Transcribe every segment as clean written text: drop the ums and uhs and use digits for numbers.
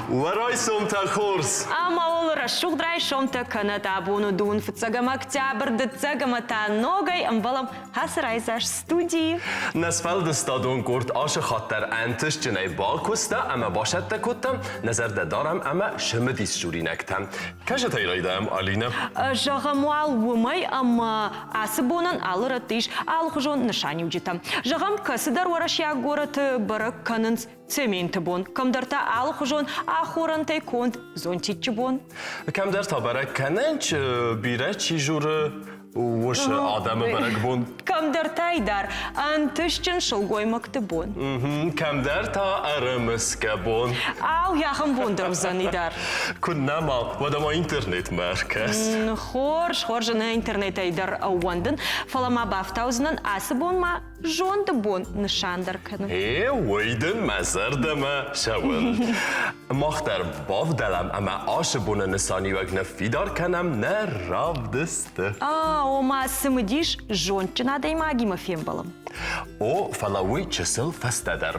Уӕ райсомтӕ хорз! Ӕмӕ уыл рӕсугъд райсомтӕ кӕнӕт абоны дун фыццӕгӕм октябрь, дыццӕг ӕмӕ та ногӕй ӕмбӕлӕм ацы райдзаст студийы. Нӕ сфӕлдыстадон къорд ацы хатт дӕр ӕнтыстджынӕй бакуыста ӕмӕ бацӕттӕ кодта, нӕ зӕрдӕ дарӕм ӕмӕ цымыдис журинӕгтӕ. Кӕсӕтӕй райдайӕм, Алинӕ. Зӕгъӕм уал уымӕй, ӕмӕ ацы бонӕн алы рӕтты ис алыхуызон нысаниуджытӕ. Зӕгъӕм, кӕцыдӕр уӕрӕсейаг горӕты бӕрӕг кӕнынц цементы бон, кӕмдӕр та алыхуызон ахорӕнтӕй конд зонтиччы бон. Кӕмдӕр та бӕрӕг кӕнӕн бирӕ чи журы, уыцы адӕмы бӕрӕгбон. Кӕмдӕртӕй дӕр ӕнтыстджын сылгоймӕгты бон. Кӕмдӕр та ӕрымысгӕ бон. Ау, ахӕм бон дӕр уыдзӕни дӕр. Куыд нӕма, уӕдӕ ма интернетмӕ ӕркӕс. Хорз, хорз, ӕнӕ интернетӕй дӕр ӕууӕндын, фӕлӕ ма бафтаудзынӕн ацы бон ма зонды бон нысан дӕр кӕны. Е, уый дын мӕ зӕрдӕмӕ цӕуын. Мах дӕр бавдӕлӕм ӕмӕ ацы боны нысаниуӕг ныффидар кӕнӕм нӕ равдысты. А, ома цымыдис зондджын адӕймагимӕ фембӕлӕм. О, фӕлӕ уый чысыл фӕстӕдӕр.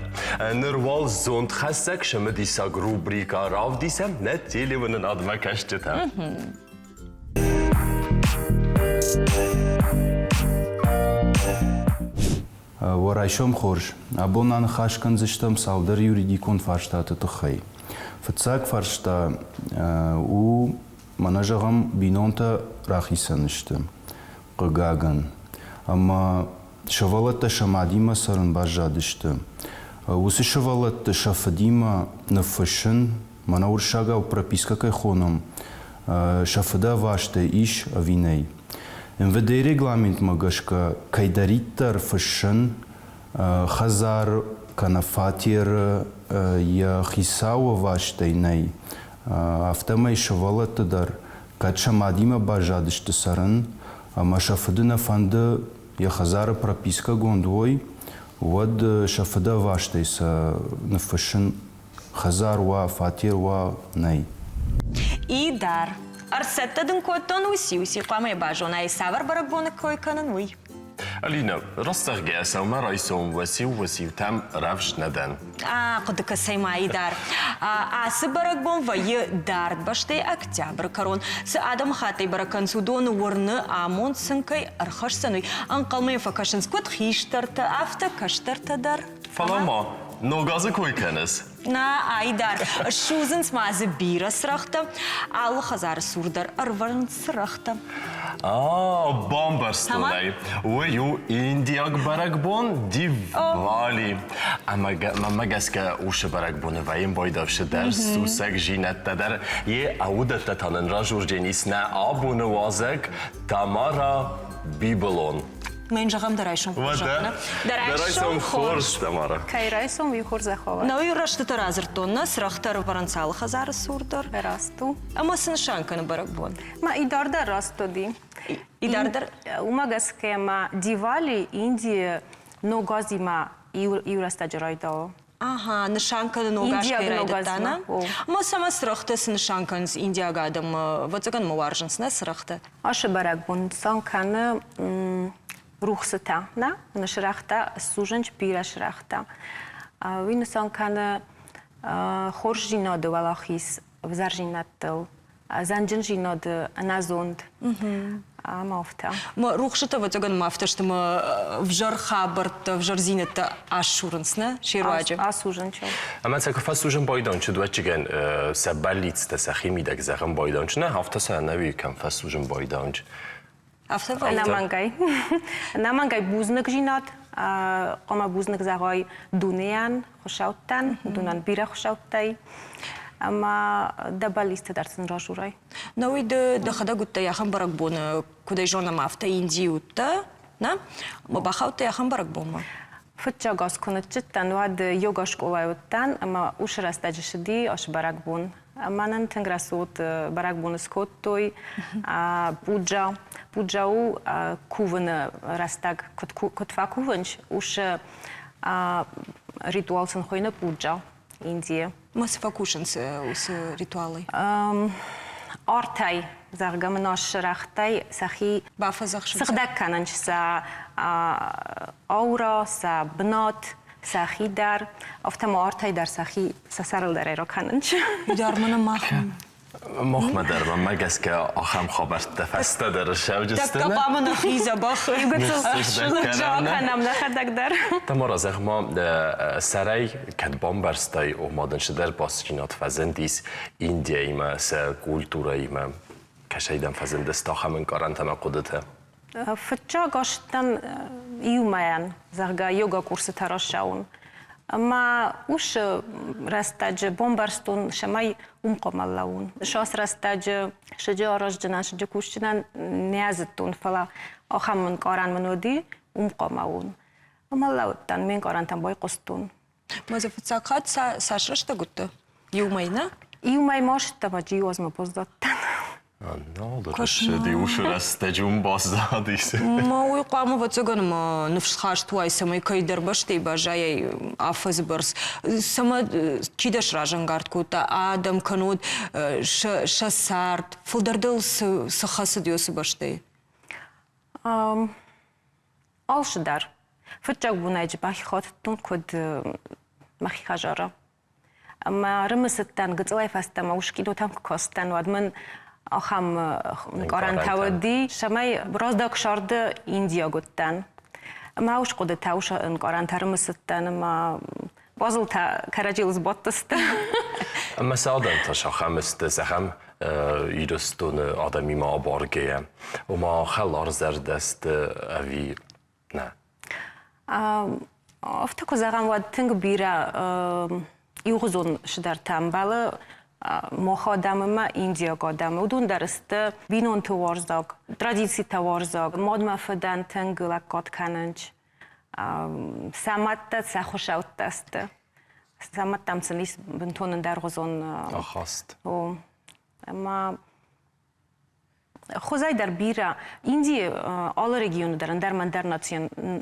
Ныр уал зондхӕссӕг цымыдисаг рубрикӕ равдисӕм нӕ телеуынынадмӕ кӕсджытӕм. Уӕ райсом хорз. Абон аныхас кӕндзыстӕм цалдӕр юридикон фарстаты тыххӕй. Фыццаг фарста у, мӕнӕ зӕгъӕм, бинонтӕ рахицӕн сты, хъыгагӕн. Ӕмӕ сывӕллӕттӕ сӕ мадимӕ цӕрын баззадысты. Уыцы сывӕллӕтты сӕ фыдимӕ ныффыссын Мӕнӕ уырыссагау пропискӕ кӕй хонӕм, сӕ фыдӕвастӕй ис ӕви нӕй? МВД-йы регламентмӕ гӕсгӕ кӕйдӕриддӕр фыссын хӕдзар кӕнӕ фатеры йӕ хицауы ӕвастӕй нӕй, афтӕмӕй сывӕллӕтты дӕр кӕд сӕ мадимӕ баззадысты цӕрын ӕмӕ сӕ фыды нӕ фӕнды йӕ хӕдзары пропискӕгонд уой, уӕд сӕ фыдӕвастӕй сӕ ныффыссын Хӕдзар уа, фатер уа, нӕй. Идар, ӕрцӕттӕ дын кодтон уыци-уыци, хъуамӕ базонай, цавӕр бӕрӕгбоны кой кӕнын, уый. Алинӕ, раст зӕгъгӕ, сӕумӕрайсом уӕсиу-уӕсиутӕм рӕвдз нӕ дӕн. Хъуыды кӕсай ма, Идар. Ацы бӕрӕгбон вӕййы дард бӕстӕй октябры кӕрон. Цы адӕмыхаттӕй бӕрӕг кӕнынц, уыдоны уырны, амонд сын кӕй ӕрхӕсдзӕн, уый. Ӕнхъӕлмӕ йӕм фӕкӕсынц куыд хистӕртӕ, афтӕ кӕстӕртӕ дӕр. Фӕлӕ ма ног азы кой кӕныс? Нӕ, Айдар, ссудзынц ма дзы бирӕ цырӕгътӕ. Алы хӕдзары цур дӕр ӕрвӕрынц цырӕгътӕ. А, бамбӕрстон ӕй. Уый у индиаг бӕрӕгбон Дивали. Ӕмӕ мӕнмӕ гӕсгӕ уыцы бӕрӕгбоны вӕййын байдавсы дӕр сусӕгдзинӕдтӕ дӕр. Йе уыдӕттӕ та нын разурдзӕнис нӕ абоны уазӕг Тамара Бибылон. Мӕн зӕгъӕм дӕ райсом хорз. Уӕдӕ, Дӕ райсом хорз, Тамара. Кӕй райсом, уый хорзӕх уӕд. Науи рӕстытӕ радзырдтон, нӕ цырӕгътӕ ӕрывӕрынц алы хӕдзары цур дӕр. Раст у. Ӕмӕ цы нысан кӕны бӕрӕгбон? Ма идар дӕр раст уыди. Идар дӕр? Уымӕ гӕсгӕ ма Дивали Индийы Ног азимӕ иу рӕстӕджы райдауы. Ага, нысан кӕны ног аз кӕй райдыдта, нӕ? Ӕмӕ цӕмӕ цырӕгътӕ цы нысан кӕнынц индиаг адӕм? Ӕвӕццӕгӕн мӕ уарзынц, нӕ цырӕгътӕ? Ашы бӕрӕгбон нысан кӕны рухсытӕ, нӕ? Сырӕгътӕ ссузынц бирӕ сырӕгътӕ. Уый нысан кӕны хорздзинады уӕлахиз ӕвзӕрдзинӕдтыл, зӕнджындзинады ӕнӕзонд ӕмӕ афтӕ. Рухсытӕ, ӕвӕццӕгӕн, ма афтӕ сты ӕмӕ ӕвзӕр хабӕрттӕ, ӕвзӕрдзинӕдтӕ асурынц, нӕ, се руаджы? Асурынц. Ӕмӕ сӕ куы фӕсурын байдончы, уӕдчигӕн сӕ бӕллицтӕ сӕхи мидӕг зӕгъын байдончы, нӕ, афтӕ сӕ ӕнӕуи кӕм фӕсурын байдончы. Афтӕ вӕййы? Ӕнӕмӕнгӕй. Ӕнӕмӕнгӕй бузныгдзинад, хъуамӕ бузныг зӕгъай дунейӕн, хуыцӕуттӕн, уыдонӕн бирӕ хуыцӕуттӕй ӕмӕ дӕ бӕллицтӕ дӕр сын разурай. Науи ды дӕхӕдӕг уыдтӕ ахӕм бӕрӕгбоны, куыд ӕй зонӕм, афтӕ Индийы уыдтӕ, нӕ? Ӕмӕ бахаудтӕ ахӕм бӕрӕгбонмӕ? Фыццаг аз куы ныццыдтӕн, уӕд йога скъолайы уыдтӕн ӕмӕ уыцы рӕстӕджы цыди ацы бӕрӕгбон. Мӕнӕн тынг рӕсугъд бӕрӕгбон скодтой пуджа. Пуджа у кувыны рӕстӕг, куыд фӕкувынц, уыцы ритуал сын хуыйны пуджа Индийы. Ма цы фӕкусынц уыцы ритуалӕй? Артӕй, зӕгъгӕ, мын рӕгътӕй сӕхи бафӕдзӕхсынц. Сыгъдӕг кӕнынц сӕ аура, сӕ бынат. сӕхи дӕр, афтӕ ма артӕй дӕр сӕхи сӕ сӕрыл дӕр ӕракӕнынц. Дӕр мӕнӕ мах Махмӕ дӕр мӕнмӕ гӕсгӕ ахӕм хабӕрттӕ фӕстӕдӕр ссӕуджысты. Тӕккӕ хъуамӕ нӕхи дзӕбӕх кӕнӕм нӕхӕдӕг дӕр. Тамара, зӕгъ-ма, сӕрӕй кӕд бамбӕрстай, ома дын цыдӕр бастдзинад фӕзындис Индияимӕ, сӕ культурӕимӕ? Кӕсӕй дӕм фӕзындысты ахӕм ӕнкъарӕнтӕ ӕмӕ хъуыдытӕ? Фыццаг азтӕн иумӕйӕн, зӕгъгӕ, йога курсытӕ рацӕуын. Ӕмӕ уыцы рӕстӕджы бамбӕрстон, цӕмӕй уым хъуамӕ лӕууын. Сас рӕстӕджы сыджы аразджынӕн, сыджы кусджынӕн нӕ зыдтон, фӕлӕ ахӕм ӕнкъарӕн мын уыди, уым хъуамӕ уон. Ӕмӕ лӕууыдтӕн, ме нкъарӕнтӕм байхъуыстон. Ма дзы фыццаг хатт цас рӕстӕг уыдтӕ? Иу мӕй, нӕ? Иу мӕй ма сыдтӕ джиозмӕ баздадтӕн. Нал рӕсыди уыцы рӕстӕджы уым баззадис. Ма уый хъуамӕ, ӕвӕццӕгӕн, мӕ ныфсхаст уай, цӕмӕй кӕйдӕр бӕстӕй баззайай афӕдзы бӕрц. Цӕмӕ чи дӕ сразӕнгард кодта, адӕм кӕнод сӕ цард, фылдӕр дыл цы хӕцыд уыцы бӕстӕй? Алцыдӕр. Фыццаг бонӕй бахи куыд мӕхи хӕдзары. Ӕмӕ ӕрымысыдтӕн, гыццылӕй фӕстӕмӕ ус кинотӕм куы кастӕн, уӕд мын ахӕм ӕнкъарӕнтӕ уыди, цӕмӕй раздӕр сӕрды индийаг уыдтӕн. Ӕмӕ ус хъуыдытӕ, ус ӕнкъарӕнтӕ ӕрымысыдтӕн ӕмӕ базылтӕ кӕрӕдзийыл сбадтысты. Ӕмӕ цы адӕмтӕ сахӕм сты, зӕгъӕм, Ирыстоны адӕмимӕ абаргӕйӕ, ома хӕларзӕрдӕ сты ӕви нӕ? Афтӕ куы зӕгъӕм, уӕд тынг бирӕ иугъуызон цыдӕртӕ ӕмбӕлы мох адӕмы ӕмӕ индиаг адӕмы. Уыдон дӕр сты бинонты уарзаг, традицитӕ уарзаг, мадмӕ фыдӕн тынг лӕггад кӕнынц. Сӕ мӕдтӕ сӕ хуысӕуттӕ сты. Сӕ мӕдтӕм сын ис бынтон ӕндӕргъуызон ахаст. О, ӕмӕ Хуызӕй дӕр бирӕ. Индийы алы регионы дӕр ӕндӕр ӕндӕр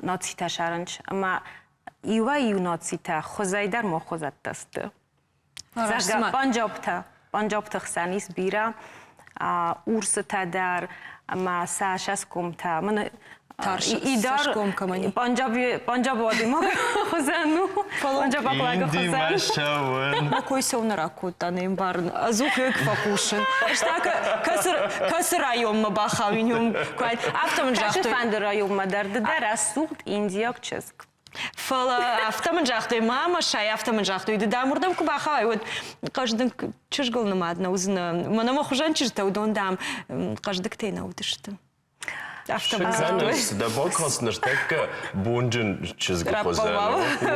нацитӕ сарынц, ӕмӕ иуӕй-иу нацитӕ хуызӕй дӕр ма хуызӕттӕ сты. Зӕгъгӕ, панджабтӕ. Панджабты хсӕн ис бирӕ урсытӕ дӕр ӕмӕ сӕ сӕскомтӕ. Мын Идар Панджабы адӕймаг хуызӕн у. Панджабаг лӕгы хуызӕн. Мӕ кой цӕуын ракодта, не мбарын. Ӕдзух ӕй куы фӕхъусын. Стӕй кӕцы районмӕ бахауин, уым афтӕ мын загътой. Кӕцы районмӕ дӕр ды дӕ рӕсугъд индийаг чызг. Фӕлӕ афтӕ мын загътой, мама сай, афтӕ мын загътой, ды дам уырдӕм куы бахауай, уӕд хъӕздыг чызгыл нымад нӕ уыдзынӕ. Мӕнӕ мӕ хуызӕн чызджытӕ, уыдон, дам, хъӕздыгтӕй нӕ уыдысты. Афтӕ бадзырдтой. Дӕ бакаст ныртӕккӕ бонджын чызгы хуызӕн.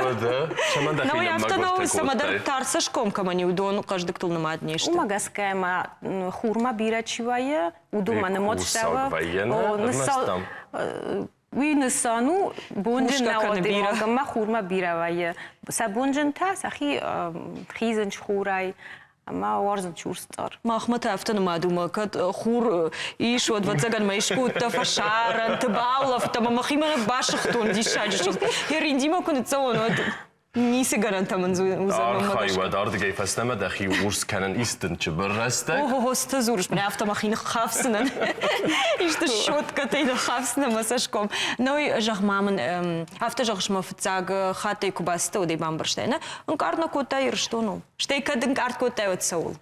Уӕдӕ, цӕмӕн дӕхи Науӕй афтӕ нӕу, цӕмӕдӕр тарцӕсгом кӕмӕн и, уыдон хъӕздыгтыл нымад не сты. Уымӕ гӕсгӕ ма хурмӕ бирӕ чи вӕййы, уыдонмӕ нымад цӕуы. Уый нысан у, бонджын нӕ адӕймагмӕ хурмӕ бирӕ вӕййы. Сӕ бонджынтӕ сӕхи хизынц хурӕй, ӕмӕ уарзынц урсцъар. Махмӕ та афтӕ нымад у, мӕ кӕд хур ис, уӕд ӕвӕццӕгӕн мӕ искуы уыдтӕ фӕсарӕнты, баулӕфтӕ ӕмӕ мӕхимӕ басыгътон диссаджы сыгъд. Индимӕ куы ныццӕуон, уӕд ницы гӕнӕнтӕ мын уыдзӕн. Архай, уӕд ардыгӕй фӕстӕмӕ дӕхи урс кӕнын истын чыбыр рӕстӕг. Ого, цы дзурыс, мӕ афтӕ мӕхи ныххафдзынӕн. Исты щеткӕтӕй ныххафдзынӕн мӕ цӕсгом. Ной, зӕгъ-ма мын, афтӕ зӕгъыс, мӕ фыццаг хаттӕй куы бацыдтӕ, уӕд ӕй бамбӕрстай, нӕ? Ӕнкъард нӕ кодтай Ирыстоныл? Стӕй кӕд ӕнкъард кодтай, уӕд цӕуыл?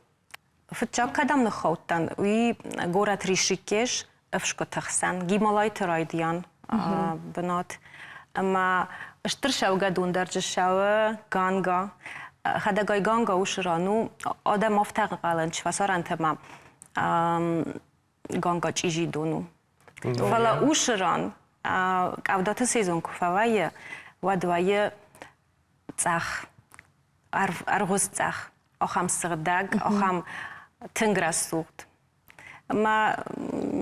Фыццаг кӕдӕм ныххаудтӕн, уый горӕт Ришикеш, ӕфсгуыты хсӕн, Гималайты райдиан бынат. Ӕмӕ стыр сӕугӕдон дӕр ссӕуы Ганга. Хӕдӕгай Ганга уыцы ран у, адӕм афтӕ ӕнхъӕлынц фӕсарӕнтӕ ма Ганга чъизи дон у. Фӕлӕ уыцы ран къӕвдаты сезон куы фӕвӕййы, уӕд вӕййы цъӕх, ӕргъуыз цъӕх, ахӕм сыгъдӕг, ахӕм тынг рӕсугъд. Ӕмӕ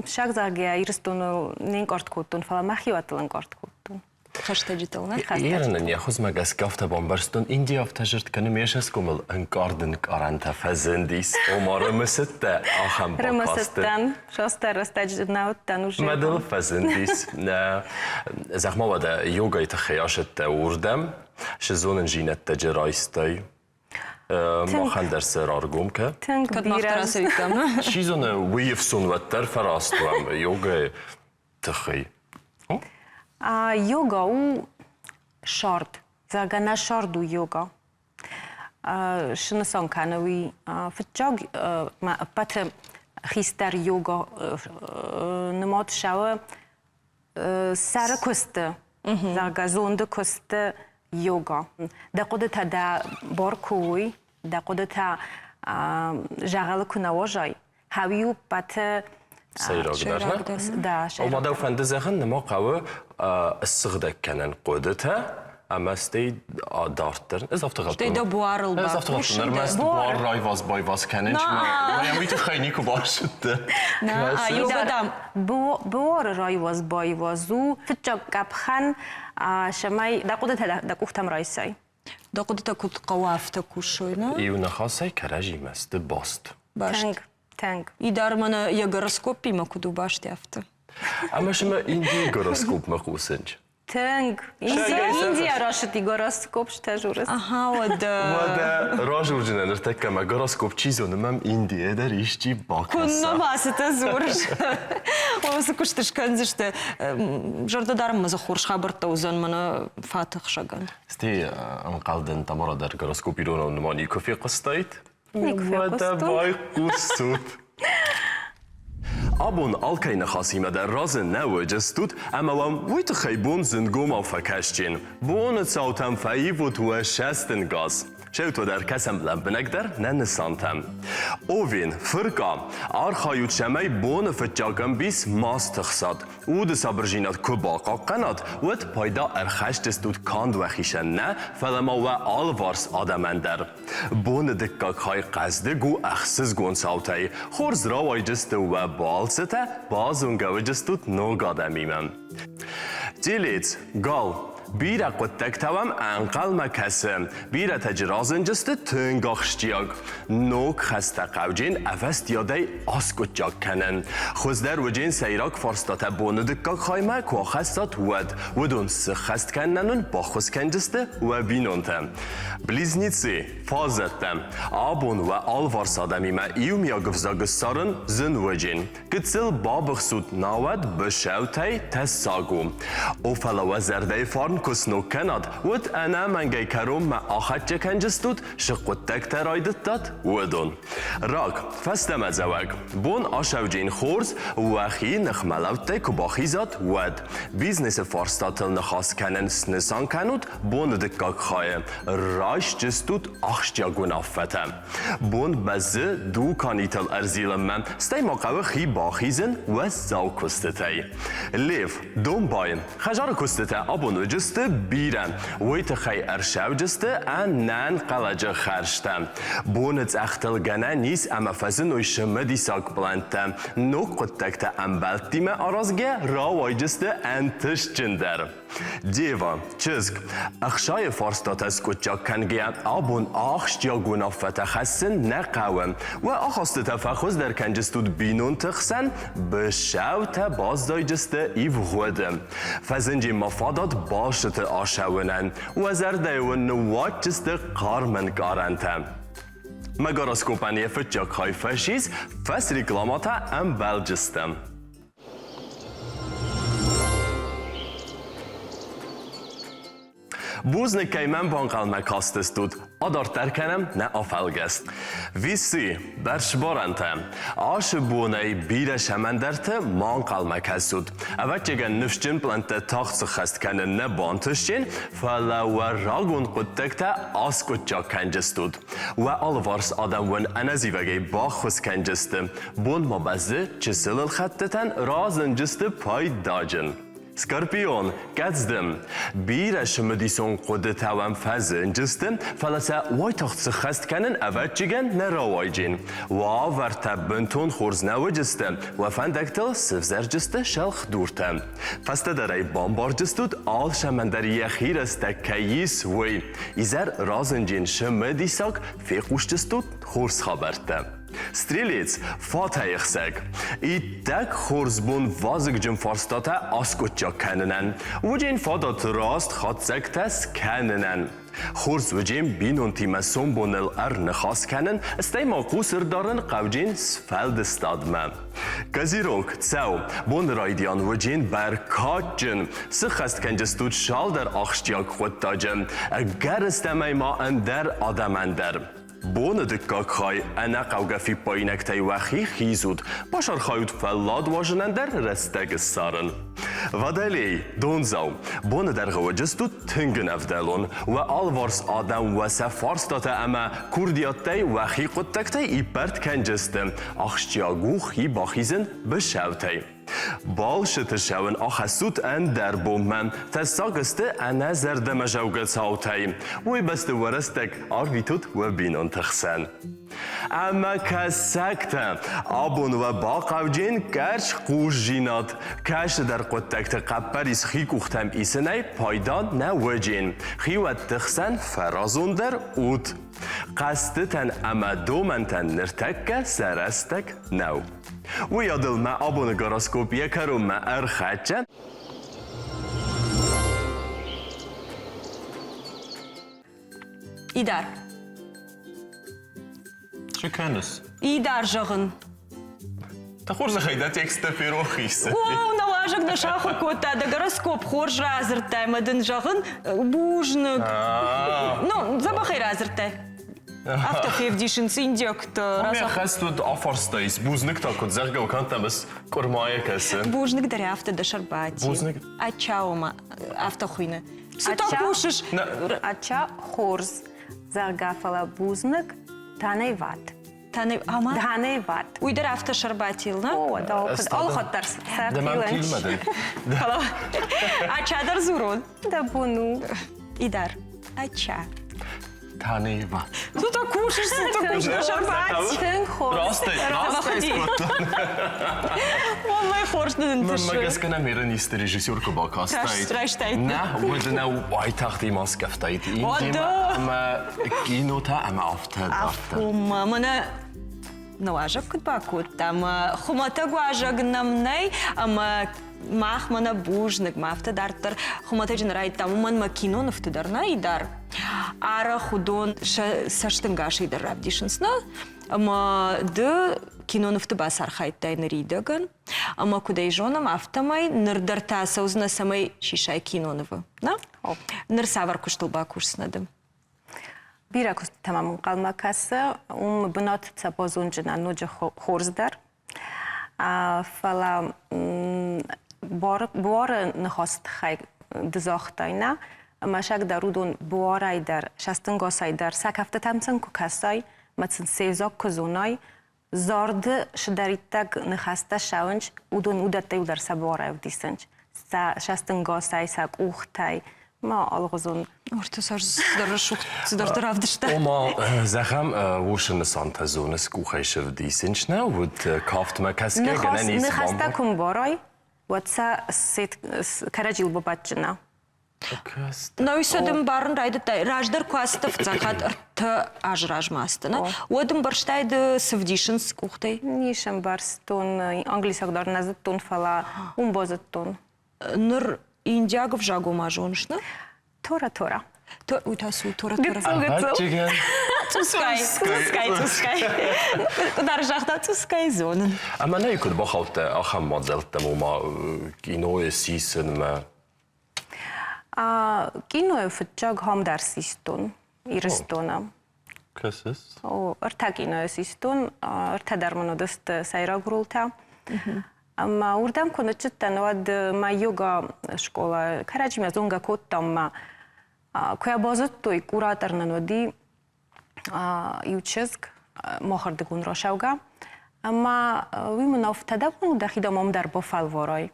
саг зӕгъгӕ, Ирыстоныл не нкъард кодтон, фӕлӕ мӕхиуӕттыл ӕнкъард кодтон. Хӕстӕджытыл, нӕ? Ирынӕн йӕ хуызмӕ гӕсгӕ афтӕ бамбӕрстон, Инди афтӕ зырд кӕны ме сӕсгомыл ӕнкъард ӕнкъарӕнтӕ фӕзындис. Ома рымысыдтӕ ахӕм бакасты. Рымысыдтӕн, состӕ рӕстӕджы нӕ уыдтӕн уже. Мӕ дыл фӕзындис. Зӕгъ-ма уӕдӕ, йогайы тыххӕй ацыдтӕ уырдӕм, цы зонындзинӕдтӕ райстай? Махӕн дӕр сӕ раргом кӕ. Тынг Кӕд мах дӕр ацӕуиккам? Чи зоны, уый ӕфсон уӕддӕр фӕраст уӕм йогайы тыххӕй. Йога у сӕрд. Зӕгъгӕ, нӕ сӕрд у йога. Цы нысан кӕны уый? Фыццаг ма ӕппӕты хистӕр йога нымад цӕуы сӕры куысты, зӕгъгӕ, зонды куысты йога. Дӕ хъуыдытӕ дӕ бар куы уой, дӕ хъуыдытӕ зӕгъӕлы куы нӕ уозай, хауиу ппӕты Сӕйрагдӕр, нӕ? Да, Ома дӕу фӕнды зӕгъын, нӕма хъӕуы ссыгъдӕг кӕнын хъуыдытӕ ӕмӕ стӕй дарддӕр. Ӕз афтӕ Стӕй дӕ буарыл Ӕз афтӕ бакусын. Ӕрмӕст буар райваз-байваз кӕнын, уый тыххӕй никуы бацыдтӕ. Нӕ, йога дам. Буары райваз-байваз у фыццаг къӕпхӕн, цӕмӕй дӕ хъуыдытӕ дӕ къухтӕм райсай. Дӕ хъуыдытӕ куыд хъӕуы, афтӕ кусой, нӕ? Иу ныхасӕй кӕрӕдзимӕ сты баст. Баст. Тынг, тынг. Идар мӕнӕ йӕ гороскопимӕ куыд у баст, афтӕ. Ӕмӕ сымӕ Индийы гороскопмӕ хъусынч. Тынг. Индия рашыди гороскоп стӕ журыс. Ага, уӕдӕ. Уӕдӕ разурджынӕ ныртӕккӕ мӕ гороскоп чи зоны, мӕм Индийӕ дӕр исчи бакӕса. Куыннӕ ма цытӕ дзурыс. Уыцы куыст скӕндзысты. Зӕрдӕдарынмӕ дзы хорз хабӕрттӕ уыдзӕн мӕнӕ фатыхсӕгӕн. Стӕй ӕнхъӕл дӕн, Тамара дӕр гороскоп иронау нымӕ никуы фехъуыстаид. Никуы Уӕдӕ фехъуыстон. байхъусут. Абон алкӕй ныхасимӕ дӕр разы нӕ уыдыстут ӕмӕ уӕм уый тыххӕй бон зынгомау фӕкӕсджын. Боны цаутӕм фӕивут уӕ сӕстынгас. Сӕутӕ дӕр кӕсӕм лӕмбынӕгдӕр нӕ нысантӕм. Овен, фыркъа, архайут, цӕмӕй боны фыццаг ӕмбис ма стыхсат. Уды сабырдзинад куы бахъахъхъӕнат, уӕд пайда ӕрхӕсдзыстут канд уӕхицӕн нӕ, фӕлӕ ма уӕ алыварс адӕмӕн дӕр. Боны дыккаг хай хъӕздыг у ӕхсызгон цаутӕй. Хорз рауайдзысты уӕ балцытӕ, базонгӕ уыдзыстут ног адӕмимӕ. Телец, гал, бирӕ хъуыддӕгтӕ уӕм ӕнхъӕлмӕ кӕсы. Бирӕтӕ разынджысты тынг ахсджиаг. Ног хӕстӕ хъауджын ӕвӕстиадӕй аскъуыддзаг кӕнын. Хуыздӕр уыджын сӕйраг фарстатӕ боны дыккаг хаймӕ куы ахӕссат, уӕд. Уыдон сыххӕст кӕнынӕн уын баххуыс кӕндзысты уӕ бинонтӕ. Близнецы, фаззӕттӕ, абон уӕ алыварс адӕмимӕ иумиаг ӕвзаг ссарын зын уыджын. Гыццыл бабыхсут, науӕд быцӕутӕй тӕссаг у. О, фӕлӕ уӕ зӕрдӕйы фарн куы сног кӕнат, уӕд ӕнӕмӕнгӕй кӕронмӕ ахӕццӕ кӕнджыстут, цы хъуыддӕгтӕ райдыдтат, уыдон. Рак, фӕстӕмӕдзӕуӕг. Бон асӕуджын хорз, уӕхи ныхмӕлӕудтӕй куы бахизат, уӕд. Бизнесы фарстатыл ныхас кӕнын снысан кӕнут боны дыккаг хайы. Райсджыстут ахсджиаг уынаффӕтӕ. Бон бӕззы дуканитыл ӕрзилынмӕ, стӕй ма хъӕуы хи бахизын уӕззау куыстытӕй. Лев, домбай, хӕдзары куыстытӕ абон уыдысты бирӕ, уый тыххӕй ӕрсӕуджысты ӕнӕнхъӕлӕджы хӕрзтӕ. Боны цъӕхтыл гӕнӕн ис ӕмӕ фӕзыной цымыдисаг пълӕнттӕ, ног хъуыддӕгтӕ ӕмбӕлттимӕ аразгӕ рауайдзысты ӕнтыстджындӕр. Дева, чызг, ӕхсайы фарстатӕ скъуыддзаг кӕнгӕйӕ, абон ахсджиаг уынаффӕтӕ хӕссын нӕ хъӕуы. Уӕ ахастытӕ фӕхуыздӕр кӕнджыстут бинонты хсӕн, быцӕутӕ баззайдзысты ивгъуыды. Фӕзынди ма фадат балцыты ацӕуынӕн. Уӕ зӕрдӕйы уын ныууадздзысты хъарм ӕнкъарӕнтӕ. Мӕ гороскопӕн йӕ фыццаг хай фӕцис, фӕсрекламӕ та ӕмбӕлджыстӕм. Бузныг, кӕй мӕм банхъӕлмӕ кастыстут. Адарддӕр кӕнӕм нӕ афӕлгӕст. Висы, бӕрцбарӕнтӕ. Ацы бонӕй бирӕ цӕмӕндӕрты ма ӕнхъӕлмӕ кӕсут. Ӕвӕццӕгӕн, ныфсджын пълӕнттӕ тагъд сыххӕст кӕнын нӕ бантысджын, фӕлӕ уӕ рагон хъуыддӕгтӕ аскъуыддзаг кӕнджыстут. Уӕ алыварс адӕм уын ӕнӕзивӕгӕй баххуыс кӕнджысты. Бон ма бӕззы чысыл ӕлхӕдтытӕн разынджысты пайдаджын. Скорпион, кӕдздым. Бирӕ цымыдисон хъуыдытӕ уӕм фӕзынджысты, фӕлӕ сӕ уайтагъд сыххӕст кӕнын ӕвӕццӕгӕн нӕ рауайджын. Уавӕртӕ бынтон хорз нӕ уыдысты, уӕ фӕндӕгтыл сывзӕрджысты сӕлхдуртӕ. Фӕстӕдӕр ӕй бамбарджыстут, алцӕмӕн дӕр йӕхи рӕстӕг кӕй ис, уый. Изӕр разынджын цымыдисаг фехъусджыстут хорз хабӕрттӕ. Стрелец, фатӕйӕхсӕг. Иттӕг хорз бон вазыгджын фарстатӕ аскъуыддзаг кӕнынӕн. Уыджен фадат раст хатдзӕгтӕ скӕнынӕн. Хорз уыджен бинонтимӕ сомбоныл ӕрныхас кӕнын, стӕй ма хъус ӕрдарын хъӕуджын сфӕлдыстадмӕ. Козерог, цӕу, боны райдиан уыджен бӕркадджын, сыххӕст кӕнджыстут цалдӕр ахсджиаг хъуыддаджы, ӕгӕрыстӕмӕй ма ӕндӕр адӕмӕн дӕр. Боны дыккаг хай ӕнӕхъӕугӕ фиппаинӕгтӕй уӕхи хизут, бацархайут фӕллад уадзынӕн дӕр рӕстӕг ссарын. Водолей, дондзау, боны дӕргъы уыдыстут тынг ӕнӕвдӕлон, уӕ алыварс адӕм уӕ сӕ фарстатӕ ӕмӕ курдиаттӕй уӕхи хъуыддӕгтӕй иппӕрд кӕнджысты, ахсджиаг у хи бахизын быцӕутӕй. Балцыты цӕуын ахӕссут ӕндӕр бонмӕ, тӕссаг сты ӕнӕзӕрдӕмӕзӕугӕ цаутӕй. Уый бӕсты уӕ рӕстӕг арвитут уӕ бинонты хсӕн. Ӕмӕ кӕсӕгтӕ, абон уӕ бахъавджын кӕрзхъусдзинад, кӕцыдӕр хъуыддӕгты хъӕппӕрис хи къухтӕм исынӕй пайда нӕ уыджен. Хиуӕтты хсӕн фӕразондӕр ут. Хъӕзтытӕн ӕмӕ домӕнтӕн ныртӕккӕ сӕ рӕстӕг нӕу. Уыйадыл мӕ абоны гороскоп йӕ кӕронмӕ ӕрхӕццӕ. Идар. Цы кӕныс? Идар зӕгъын. Дӕ хорзӕхӕй дӕ тексттӕ ферох ис. О, нӕ уазӕг нӕ сахуыр кодта, дӕ гороскоп хорз радзырдтай ӕмӕ дын зӕгъын бузныг. Ну, дзӕбӕхӕй радзырдтай. Афтӕ февдисынц индиӕгтӕ. Мӕ хӕст уыд афарстаис, бузныг та куыд зӕгъгӕ кӕнтӕм ыс къуырмайӕ кӕсы. Бузныг дӕр афтӕ дӕ сӕр бадти. Бузныг. Ачаома афтӕ хуыйны. Цы та кусыс? Ача хорз, зӕгъгӕ, фӕлӕ бузныг Танайват. Танай ама? Танайват. Уый дӕр афтӕ сӕрбатил, нӕ? О, да, алхатт дӕр сӕртилынч. Фӕлӕ ача дӕр дзурон. Дӕ бон у. Идар. Ача. Танева. Цы та кусыс, цы та кусыс, сӕрбати? Тынг хорз. Растӕй, растӕй скодта. Уӕллӕй хорз нын Мӕнмӕ гӕсгӕ нӕ меранисты режиссер куы бакастаид. Райстаид. Нӕ, уӕд нӕ уайтагъд имӕ скӕфтаид. Индимӕ ӕмӕ кинотӕ ӕмӕ афтӕ дарддӕр. Афонмӕ мӕнӕ нӕ уазӕг куыд бакодта, ӕмӕ хуымӕтӕг уазӕг нӕм нӕй, ӕмӕ мах мӕнӕ бузныг, ма афтӕ дарддӕр хуымӕтӕджы нӕ райдыдтам, уымӕн мӕ кинонывты дӕр нӕй дӕр. Арӕх уыдон сӕ цӕстӕнгасӕй дӕр равдисынц, нӕ? Ӕмӕ ды кинонывты бацархайдтай ныридӕгӕн, ӕмӕ куыд ӕй зонӕм, афтӕмӕй ныр дӕр та цӕудзынӕ, цӕмӕй сисай кинонывы, нӕ? Ныр цавӕр куыстыл бакусдзынӕ ды? Бирӕ куыстытӕм ӕнхъӕлмӕ кӕсы, уым бынат сӕ базонджынӕн ноджы хорздӕр. Фӕлӕ буары ныхасы тыххӕй ды загътай, нӕ? Ӕмӕ сӕг дӕр уыдон буарӕй дӕр, сӕстынгасӕй дӕр сӕ кӕфтытӕм сын куы кӕсай, мӕ сын се взаг куы зонай, зарды сыдӕриддӕг ныхӕстӕ ссӕуынц, уыдон уыдӕттӕ иу дӕр сӕ буарӕй ӕвдисынц. Сӕ сӕстынгасӕй, сӕ къухтӕй, ма алыгъуызон. Ортӕ цас цыдӕр рӕсугъд цыдӕртӕ равдыста. Ома, зӕгъӕм, уыцы нысантӕ зоныс къухӕй сӕвдисынц, нӕ уыд кафтмӕ кӕсгӕ гӕнӕн ис. Ныхӕстӕ куы мбарай, уӕд сӕ кӕрӕдзийыл бабӕтджынӕ. Науи сӕ дын барын райдыдтай. Раздӕр куы ацыдтӕ фыццаг хатт ӕртӕ азы размӕ ацыдтӕ, нӕ? Уӕд ӕмбӕрстай ды цы вдисынц къухтӕй? Не сӕмбӕрстон, англисаг дӕр нӕ зыдтон, фӕлӕ уым базыдтон. Ныр индиаг ӕвзаг ома зоныс, нӕ? Тора-тора. Уый та цы у тора-тора? Гыццыл, гыццыл. Цъускай, цъускай, цъускай. Къуыдар загъта, цъускай зонын. Ӕмӕ нӕ куыд бахаудтӕ ахӕм мадзӕлттӕм, ома кинойы сисынмӕ? Кинойы фыццаг хом дӕр систон Ирыстоны. Кӕсыс? О, ӕртӕ кинойы систон, ӕртӕ дӕр мын уыдысты сӕйраг ролтӕ. Ӕмӕ уырдӕм куы ныццыдтӕн, уӕд мӕ йога скъола кӕрӕдзимӕ зонгӕ кодтам мӕ куы йӕ базыдтой, куратор нын уыди иу чызг, махырдыгон рацӕугӕ, ӕмӕ уый мын афтӕ дӕ бон у, дӕхи дам ам дӕр бафӕлварай.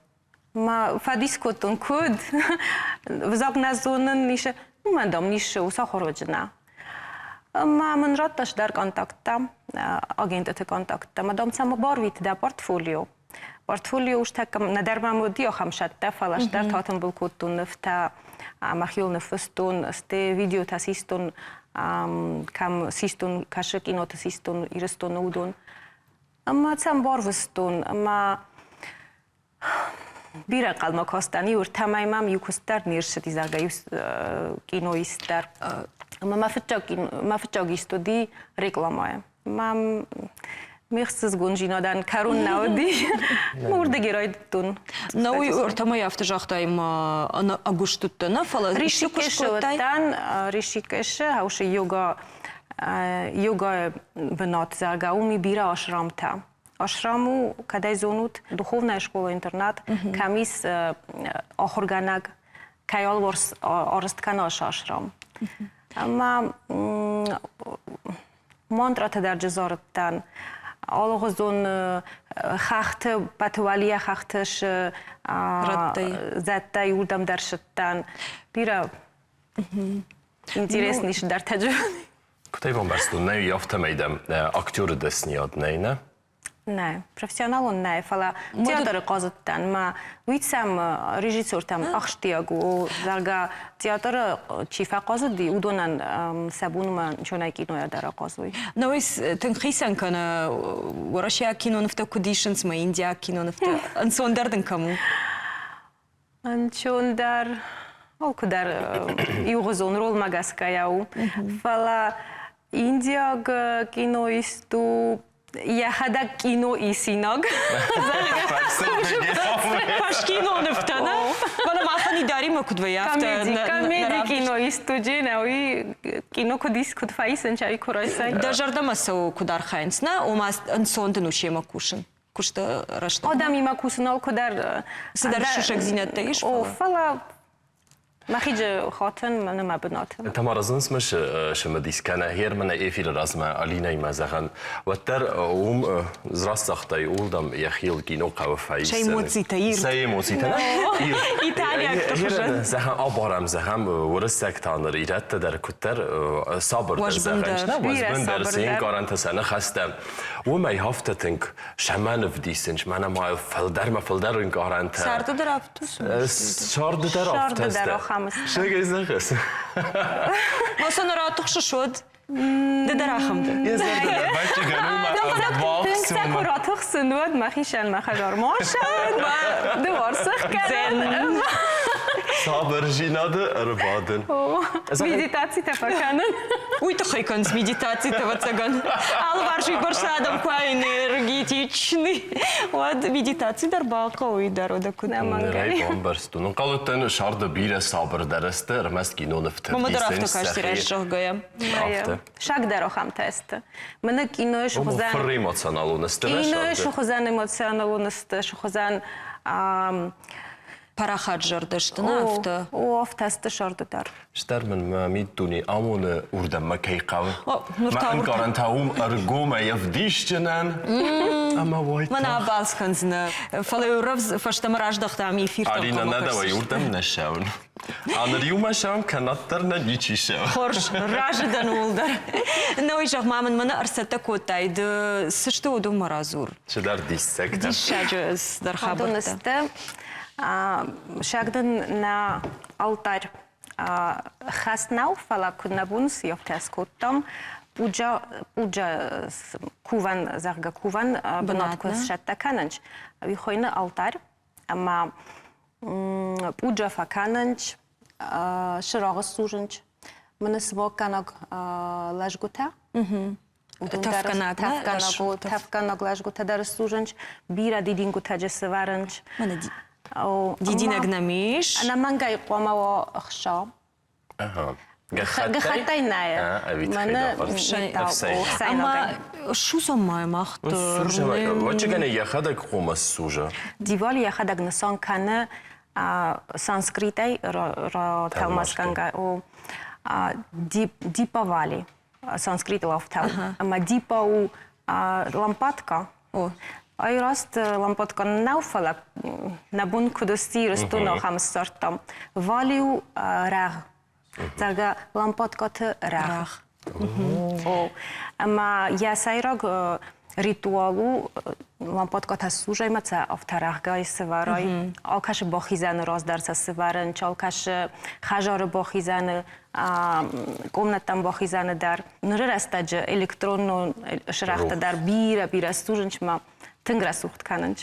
Ма фӕдис кодтон, куыд? Взаг нӕ зонын, нишы. Уымӕн, дам, нишы, у сахуырвӕджы нӕ. Ӕмӕ мын радта цыдӕр контакттӕ, агентыты контакттӕ. Ӕмӕ, дам, сӕм барвит дӕ портфолио. Портфолио устӕккӕ нӕдӕр мӕм уыди ахӕм сӕттӕ, фӕлӕ стӕр татымбыл кодтон нывтӕ, мӕхиуыл ныффыстон, сты видеотӕ систон. Кӕм систон, кӕсы киноты систон Ирыстоны уыдон. Ӕмӕ сӕм барвыстон, ӕмӕ бирӕ ӕнхъӕлмӕ кастӕн. Иу ӕртӕ мӕй мӕм иу куыст дӕр не рцыди, зӕгъгӕ, иу киноист дӕр. Ӕмӕ мӕ фыццаг, мӕ фыццаг ист уыди рекламӕйы. Мӕм ме хсызгондзинадӕн кӕрон нӕ уыди. Уырдыгӕй райдыдтон. Нӕ уый ӕртӕмӕй афтӕ загътай, ма ӕгуыст уыдтӕ, нӕ, фӕлӕ Ришикешы уыдтӕн, Ришикешы, хаусы йога йогайы бынат, зӕгъгӕ, уым и бирӕ ашрамтӕ. Ашрам у, кӕдӕй зонут, духовная школа-интернат, кӕм ис ахуыргӕнӕг, кӕй алыварс арӕзт кӕны ацы ашрам. Ӕмӕ мантраты дӕр зарыдтӕн. Алыгъуызон хӕхты, Патуалийӕ хӕхты зӕдтӕй уырдӕм дӕр сыдтӕн. Бирӕ интересный цыдӕртӕ Куыдӕй бамбӕрстон, нӕй афтӕмӕй дӕм актеры дӕсниад нӕй, нӕ? Нӕ, профессионалон нӕ, фӕлӕ театры хъазыдтӕн мӕ уый сӕм режиссертӕм ахсджиаг у, зӕгъгӕ, театры чи фӕхъазыди, уыдонӕн сӕ бонмӕ нчонӕй кинойӕ дӕр ахъазой. Науис тынг хицӕн кӕны уӕрӕсейаг кинонывтӕ куыд исынц мӕ индиаг кинонывтӕ. Ӕнцондӕр дын кӕм у? Ӕнцондӕр, алкуыдӕр иугъуызон ролмӕ гӕсгӕйӕ у. Фӕлӕ индиаг киноист у йӕхӕдӕг кино исинаг. Фӕскинонывтӕ, нӕ? Фӕлӕ махӕн Идаримӕ куыд вӕййы, афтӕ Комеди кино истуджи, нӕ уый кино куыд ис, куыд фӕисын, чай куы райсай. Дӕ зӕрдӕмӕ цӕуы куыд архайынц, нӕ? Ома ӕнцон дын у семӕ кусын? Куысты рӕстӕг. Адӕмимӕ кусын алкуыдӕр цыдӕр сусӕгдзинӕдтӕ ис. О, фӕлӕ мӕхиджы хатын мӕнӕ мӕ бынаты. Тамара зынц сымыдис кӕнӕ Германы эфиры размӕ Алинӕимӕ зӕгъӕн, уӕддӕр уым раст загътай, уылдӕм йӕхиыл кино хъӕуы фӕисын. Сӕ эмоцитӕ ирд. Сӕ эмоцитӕ, нӕ? Италиӕгты хуызӕн. Зӕгъӕм, абарӕм, зӕгъӕм, уырыссӕгтӕ ныр ирӕттӕ дӕр куыддӕр сабырдӕр зӕгъӕн, уӕзбындӕр, се нкъарӕнтӕ, сӕ ныхӕстӕ. Уымӕй афтӕ тынг сӕмӕ нывдисынц, мӕнӕ ма фылдӕрмӕ фылдӕр ӕнкъарӕнтӕ. Царды дӕр афтӕ Царды дӕр афтӕ. Царды дӕр ахӕм сты. Сӕгӕй зӕгъыс. Ма ныр атыхсыс уӕд? Ды дӕр ахӕм дӕ. Йӕ зӕрдӕ дӕр баччыгӕн у мӕ Тынг сӕ куы ратыхсын, уӕд мӕхицӕн мӕ хӕдзармӕ ссӕуын, дыуар сӕхгӕнын. Сабырдзинады ӕрбадын. Медитацитӕ фӕкӕнын. Уый тыххӕй кӕнынц медитацитӕ, ӕвӕццӕгӕн. Алыварс уыйбӕрц адӕм куы энергетичный, уӕд медитаци дӕр бахъӕуы дӕр, уӕдӕ куыд. Нырӕй бамбӕрстон. Ӕнхъӕлдтӕн сӕрды бирӕ сабырдӕр сты, ӕрмӕст кинонывты Мамӕ дӕр афтӕ касти раст зӕгъгӕйӕ. Афтӕ. Саг дӕр ахӕмтӕ сты. Мӕнӕ кинойы схуызӕн... Фыр эмоционалон сты. Кинойы схуызӕн эмоционалон сты, схуызӕн парахат зӕрдӕ сты, нӕ афтӕ? О, афтӕ сты сӕрды дӕр. Стӕр мын мӕ миддуне амоны, уырдӕм мӕ кӕй хъӕуы. Мӕ ӕнкъарӕн та уым ӕргомӕй ӕвдисджынӕн. Ӕмӕ уайтагъд. Мӕн абалц кӕндзынӕ. Фӕлӕ-иу рӕвдз фӕстӕмӕ раздӕхтам эфиртӕм. Алина, нӕ дӕуӕй уырдӕм нӕ ссӕуын. А ныр иумӕ сӕм, кӕнӕддӕр нӕ ничи сӕ. Хорз, разы дӕн ууыл дӕр. Нӕ уый зӕгъ ма мын мӕнӕ ӕрцӕттӕ кодтай, ды цы сты, уыдонмӕ радзур. Цыдӕр диссӕгтӕ. Диссаджы цыдӕр хабӕрттӕ. Сты. Саг дын нӕ алтарь хӕс нӕу, фӕлӕ куыд нӕ бон съевтӕ скодтам, пуджа, пуджа кувӕн, зӕгъгӕ, кувӕн бынат куы сцӕттӕ кӕнынц, уый хуыйны алтарь. Ӕмӕ пуджа фӕкӕнынц, сырагъы ссузынц, мыны смоггӕнӕг лӕзгуытӕ. Тӕфгӕнӕг, тӕфгӕнӕг лӕзгуытӕ дӕр ссузынц, бирӕ дидингуытӕ джы сывӕрынц. Дидинӕг нӕм ис? Ӕнӕмӕнгӕй хъуамӕ уа ӕхса. Гӕххӕттӕй нӕ. Мӕнӕ Ӕмӕ судзӕм ма мах Вӕччыгӕн йӕхӕдӕг хъуамӕ ссуза. Дивали йӕхӕдӕг нысан кӕны санскритӕй ратӕлмацгӕнгӕ у Дипавали. Санскритыл афтӕ. Ӕмӕ дипа у лампадка. Ай раст лампадка нӕу, фӕлӕ нӕ бон куыд сси Ирыстоны ахӕм ссардтам. Вали у рӕгъ. Зӕгъгӕ, лампадкаты рӕгъ. О, ӕмӕ йӕ сӕйраг Ритуал у лампадкатӕ ссузай ма сӕ афтӕ рӕгъгай сывӕрай. Алкӕсы бахизӕны раз дӕр сӕ сывӕрын, алкӕсы хӕдзары бахизӕны, комнаттӕм бахизӕны дӕр. Ныры рӕстӕджы электронон сырӕгътӕ дӕр бирӕ-бирӕ ссузынц ма тынг рӕсугъд кӕнынц.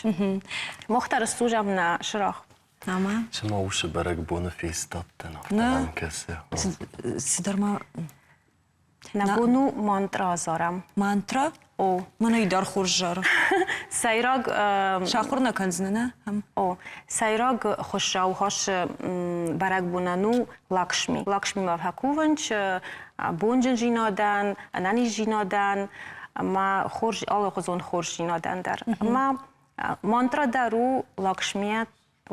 Мах дӕр ссузӕм нӕ сырах. Ӕмӕ? Цыма уыцы бӕрӕгбоны фестадтӕн, афтӕ мӕм кӕсы. Цыдӕр ма Нӕ бон у мантра азарӕм. Мантра? О. Мӕнӕй дӕр хорз зары. Сӕйраг Сахуыр нӕ кӕндзынӕ, нӕ? О. Сӕйраг хуыссау хӕссы бӕрӕгбонӕн у Лакшми. Лакшмимӕ фӕкувынц бонджындзинадӕн, ӕнӕниздзинадӕн ӕмӕ хорз алыгъуызон хорздзинадӕн дӕр. Ӕмӕ мантра дӕр у Лакшмийӕ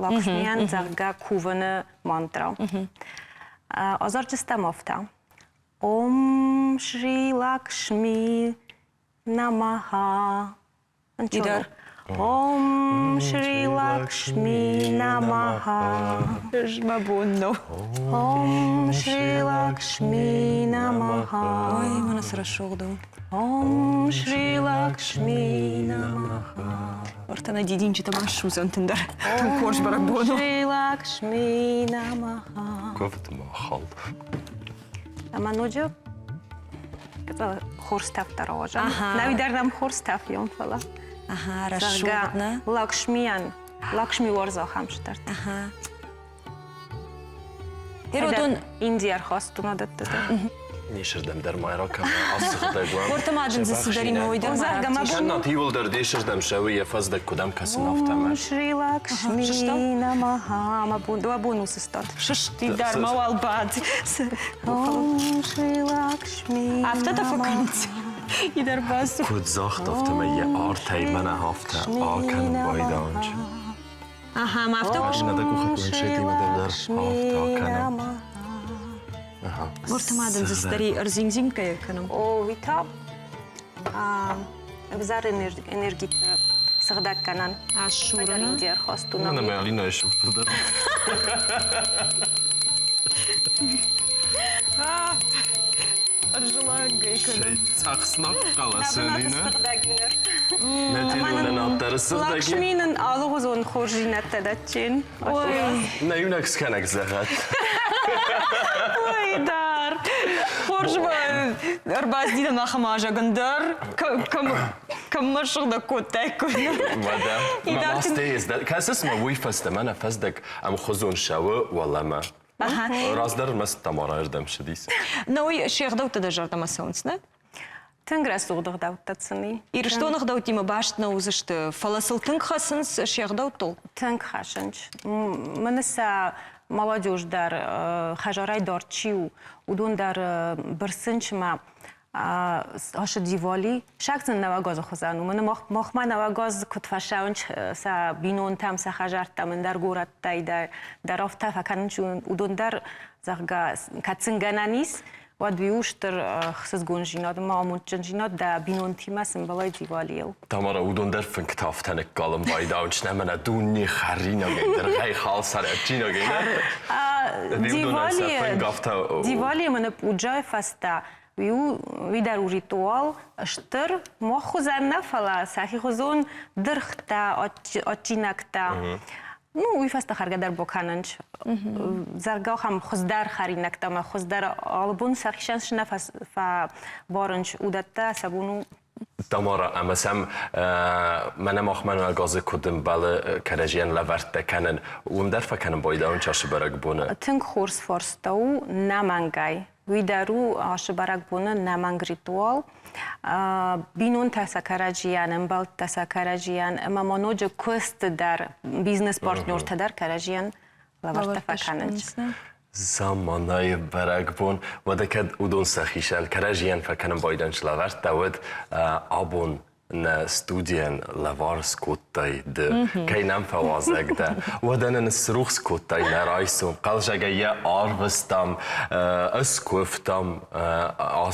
Лакшмийӕн, зӕгъгӕ, кувыны мантра. Азарджыстӕм афтӕ. Ом Шри Лакшми Намаха. Идар. Ом Шри Лакшми Намаха. Мӕ бон нӕу. Ом Шри Лакшми Намаха. Ой, мӕнӕ цы рӕсугъд у. Ом Шри Лакшми Намаха. Уӕртӕ нӕ дидинджытӕ ма ссудзӕн тындӕр. Тынг хорз бӕрӕгбон у. Шри Лакшми Намаха. Куывд ма хал. Ӕмӕ ноджы хорз тӕф дӕр ауазӕм. Нӕуи дӕр нӕм хорз тӕф ион, фӕлӕ. Ага, рӕсугъд, нӕ? Лакшмийӕн, Лакшми уарзы ахӕм стӕрт. Ага. Иродон Индийӕ ӕрхастон адӕттӕ. Нисырдӕм дӕр ма ракӕнӕ ацы гъдӕг уӕм. Уӕртӕ ма дын дзы цыдӕр и ной дӕр ма Кӕннад иуылдӕр десырдӕм сӕуы йӕ фӕздӕг куыдӕм кӕсын афтӕмӕ. Шри Лакшми намаха мӕ бон дӕ бон у сыстад. Сысти дӕр мауал бад. Шри Лакшми Афтӕ дӕ фӕкӕнынц. Идӕр бацу. Куыд загъта, афтӕмӕй йӕ артӕй мӕнӕ афтӕ акӕнын байдауынч. Ага, ма афтӕ Нӕ дӕ къухы планшетимӕ дӕр афтӕ акӕнӕм. Уӕртӕ ма дын дзы цыдӕр ӕрзингзинггӕ кӕнӕм. О, уый та ӕвзӕр энергиты сыгъдӕг кӕнӕн. Асурӕн. Индийӕ ӕрхастон. Мӕнӕ мӕ Алинӕйы фылдӕр. Ӕрзылангӕй кӕнӕм. Цъӕхснаг хъӕлӕсы Алинӕ. Нӕ телеуынӕн дӕр сыгъдӕг. Лакшми нын алыгъуызон хорздзинӕдтӕ дӕтджын. Ой. Нӕ иунӕг скӕнӕг зӕгъӕд. Ой, дӕр. Хорз ӕрбацыди ахӕм азӕгӕн дӕр. Кӕм мӕ сыгъдӕг кодтаиккой. Уӕдӕ, мӕ мастӕй кӕсыс мӕ уый фӕстӕ мӕнӕ фӕздӕг ӕмхуызон сӕуы уӕлӕмӕ. Раздӕр ӕрмӕст Тамарайырдӕм ссыдис. Нӕ уый се гъдӕуттӕ дӕ зӕрдӕмӕ цӕуынц, нӕ? Тынг рӕсугъд ӕгъдӕуттӕ сын и. Ирыстоны ӕгъдӕуттимӕ баст нӕ уыдзысты, фӕлӕ сыл тынг хӕцынц се гъдӕуттыл? Тынг хӕцынц. Мӕнӕ сӕ молодежь дӕр хӕдзарӕй дард чи у, уыдон дӕр бырсынц ӕмӕ ашы Дивали. Сагдзын нӕуӕгазы хуызӕн у. Мӕнӕ махмӕ нӕуӕгаз куыд фӕсӕуынц сӕ бинонтӕм, сӕ хӕдзӕрттӕм, ӕндӕр горӕттӕй дӕр афтӕ фӕкӕнынц уыдон дӕр, зӕгъгӕ, кӕд сын гӕнӕн ис, уӕд уый у стыр ӕхсызгондзинад ӕмӕ амондджындзинад дӕ бинонтимӕ сымбӕлай Дивалийыл. Тамара, уыдон дӕр фынгтӕ афтӕ ныккалын байдауынц, нӕ мӕнӕ дунне хӕринагӕй, дыргъӕй халсар адджинагӕй, нӕ? Дивалийы мӕнӕ пуджайы фӕстӕ уый дӕр у ритуал стыр, мах хуызӕн нӕ, фӕлӕ сӕхи хуызон дыргътӕ, адджинӕгтӕ. Ну, уый фӕстӕ хӕргӕ дӕр бакӕнынц. Зӕгъгӕ, ахӕм хуыздӕр хӕринӕгтӕ ӕмӕ хуыздӕр алыбон сӕхицӕн цы нӕ фӕбарынц, уыдӕттӕ сӕ бон у. Тамара, ӕмӕ сӕм мӕнӕ махмӕ газы куыд ӕмбӕлы кӕрӕдзийӕн лӕвӕрттӕ кӕнын, уым дӕр фӕкӕнын байдауын часы бӕрӕгбоны? Тынг хорз фарста у, нӕмӕнгӕй. Уый дӕр у ацы бӕрӕгбоны нӕмӕнг ритуал. Бинонтӕ сӕ кӕрӕдзийӕн, ӕмбӕлттӕ сӕ кӕрӕдзийӕн ӕмӕ ма ноджы куысты дӕр, бизнес-партнертӕ дӕр кӕрӕдзийӕн лӕвӕрттӕ фӕкӕнынц. Заманайы бӕрӕгбон, уӕдӕ кӕд уыдон сӕхицӕн кӕрӕдзийӕн фӕкӕнын байдӕнч лӕвӕрттӕ, уӕд абон нӕ студийӕн лӕвар скодтай ды, кӕй нӕм фӕуазӕг дӕ. Уӕдӕ нын срухс кодтай нӕ райсом, хъӕлзӕгӕй йӕ арвыстам, ыскуывтам,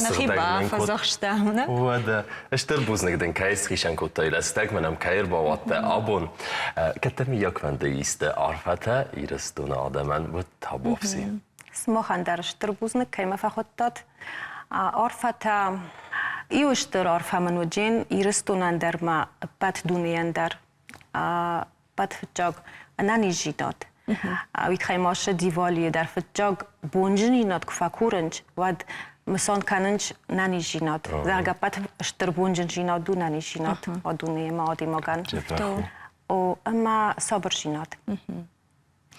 Нӕхи бафӕдзӕхстам, нӕ? Уӕдӕ, стыр бузныг дын, кӕй схицӕн кодтай рӕстӕгмӕ нӕм кӕй ӕрбауадтӕ абон. Кӕддӕр миййаг фӕнды исты арфӕтӕ Ирыстоны адӕмӕн, уӕд табуафси. Сымахӕн дӕр стыр бузныг, кӕй мӕ фӕхуыдтат. Арфӕтӕ. Иу стыр арфӕ мын уыджен Ирыстонӕн дӕр ма ӕппӕт дунейӕн дӕр. Ӕппӕт фыццаг ӕнӕниздзинад. Уый тыххӕй ма сӕ Дивалийы дӕр фыццаг бонджындзинад куы фӕкурынц, уӕд мысан кӕнынц нӕниздзинад. Зӕгъгӕ, ӕппӕт стыр бонджындзинад у нӕниздзинад а дунейы ма адӕймагӕн. О, ӕмӕ сабырдзинад.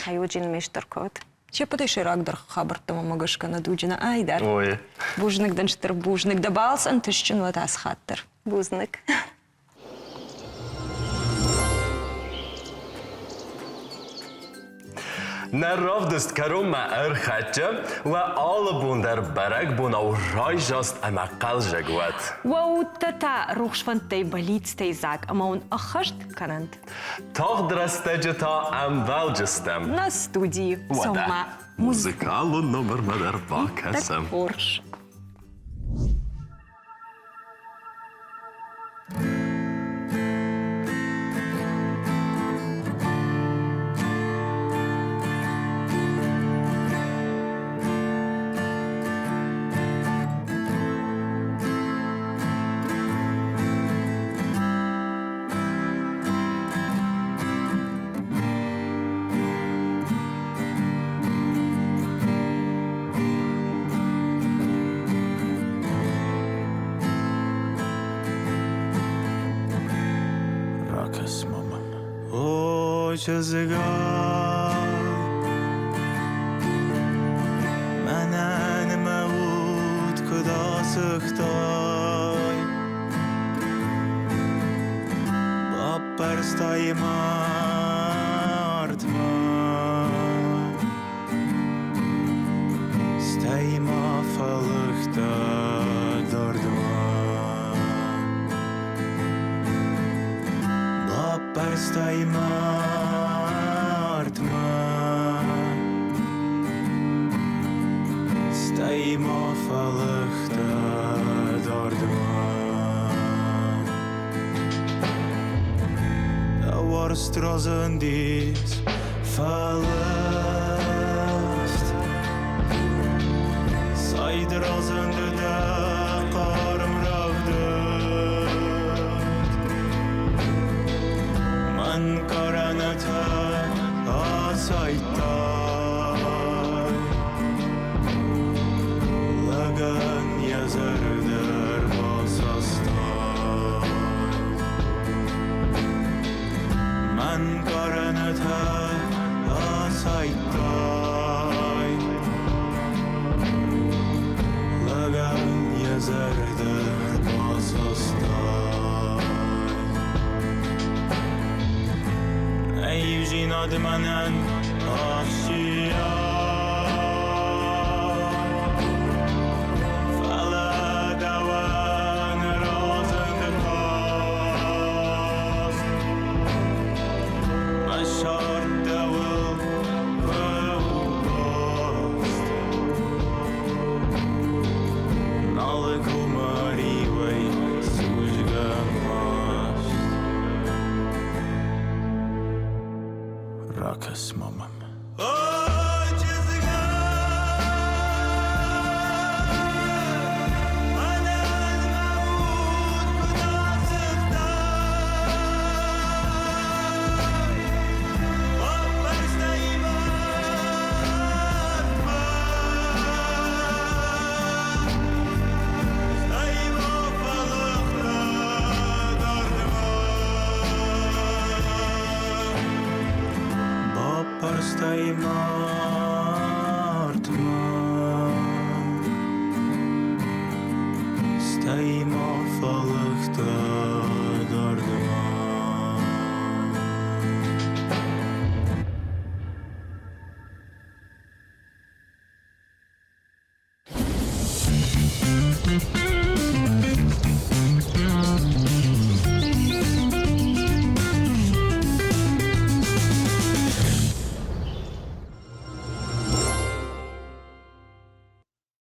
Ай ме стыр код. Се ппӕтӕй сӕйрагдӕр хабӕрттӕ мӕм гӕсгӕ нӕ дуджы нӕ айдар. Ой. Бузныг дын, стыр бузныг. Дӕ балц ӕнтыстджын уӕд ацы хатт дӕр. Бузныг. Нӕ равдыст кӕронмӕ ӕрхӕццӕ, уӕ алы бон дӕр бӕрӕгбонау райзаст ӕмӕ хъӕлдзӕг уӕд. Уӕ удтӕ та рухс фӕндтӕй бӕллицтӕй дзаг ӕмӕ уын ӕххӕст кӕнӕнт. Тагъд рӕстӕджы та ӕмбӕлджыстӕм. Нӕ студийы. Уӕдӕ музыкалон номырмӕ дӕр бакӕсӕм. Хорз. Ракӕс ма мӕм. О, чызгай, мӕнӕн мӕ уд куыд асыгътай. Баппӕрстай мӕ артмӕ, стӕй ма фӕлыгътӕ дардмӕ. Баппӕрстай мӕ артмӕ, стӕй ма фӕлыгътӕ дардмӕ. Дӕ уарзт разындис фӕлыст, Сайд разынд дӕ хъарм рӕвдыд. Мӕн карӕнтӕ асайдтай, Лӕгӕн йӕ зӕрдӕ рбасастай. Мӕн карӕнтӕ асайдтай, Лӕгӕн йӕ зӕрдӕ рбасастай. Ӕй мӕнӕн ахсджиаг, Фӕлӕ дӕуӕн разынд карз. Мӕ сӕрд дӕуыл куы у баст. Нал комы риуӕй судзгӕ маст. Ракӕс ма мӕм. Баппӕрстай мӕ